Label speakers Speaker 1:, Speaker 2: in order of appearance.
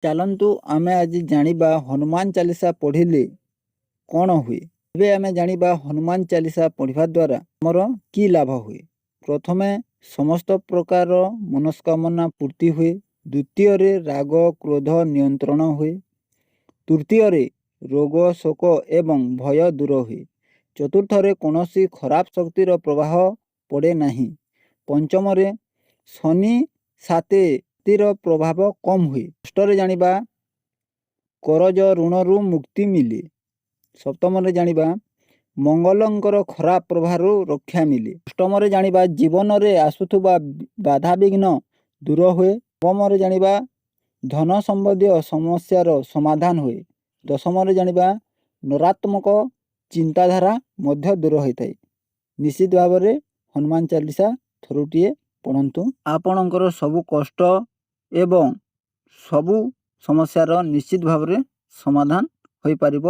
Speaker 1: ଚାଲନ୍ତୁ, ଆମେ ଆଜି ଜାଣିବା ହନୁମାନ ଚାଳିଶା ପଢ଼ିଲେ କ'ଣ ହୁଏ। ଏବେ ଆମେ ଜାଣିବା ହନୁମାନ ଚାଳିଶା ପଢ଼ିବା ଦ୍ୱାରା ଆମର କି ଲାଭ ହୁଏ। ପ୍ରଥମେ, ସମସ୍ତ ପ୍ରକାର ମନସ୍କାମନା ପୂର୍ତ୍ତି ହୁଏ। ଦ୍ୱିତୀୟରେ, ରାଗ କ୍ରୋଧ ନିୟନ୍ତ୍ରଣ ହୁଏ। ତୃତୀୟରେ, ରୋଗ, ଶୋକ ଏବଂ ଭୟ ଦୂର ହୁଏ। ଚତୁର୍ଥରେ, କୌଣସି ଖରାପ ଶକ୍ତିର ପ୍ରଭାବ ପଡ଼େ ନାହିଁ। ପଞ୍ଚମରେ, ଶନି ସାତେର ପ୍ରଭାବ କମ୍ ହୁଏ। ଷଷ୍ଠରେ ଜାଣିବା, କରଜ ଋଣରୁ ମୁକ୍ତି ମିଳେ। ସପ୍ତମରେ ଜାଣିବା, ମଙ୍ଗଳଙ୍କର ଖରାପ ପ୍ରଭାବରୁ ରକ୍ଷା ମିଳେ। ଅଷ୍ଟମରେ ଜାଣିବା, ଜୀବନରେ ଆସୁଥିବା ବାଧାବିଘ୍ନ ଦୂର ହୁଏ। ନବମରେ ଜାଣିବା, ଧନ ସମ୍ବନ୍ଧୀୟ ସମସ୍ୟାର ସମାଧାନ ହୁଏ। ଦଶମରେ ଜାଣିବା, ନକାରାତ୍ମକ ଚିନ୍ତାଧାରା ମଧ୍ୟ ଦୂର ହୋଇଥାଏ। ନିଶ୍ଚିତ ଭାବରେ ହନୁମାନ ଚାଳିଶା ଥରୁଟିଏ ପଢ଼ନ୍ତୁ। ଆପଣଙ୍କର ସବୁ କଷ୍ଟ ଏବଂ ସବୁ ସମସ୍ୟାର ନିଶ୍ଚିତ ଭାବରେ ସମାଧାନ ହୋଇପାରିବ।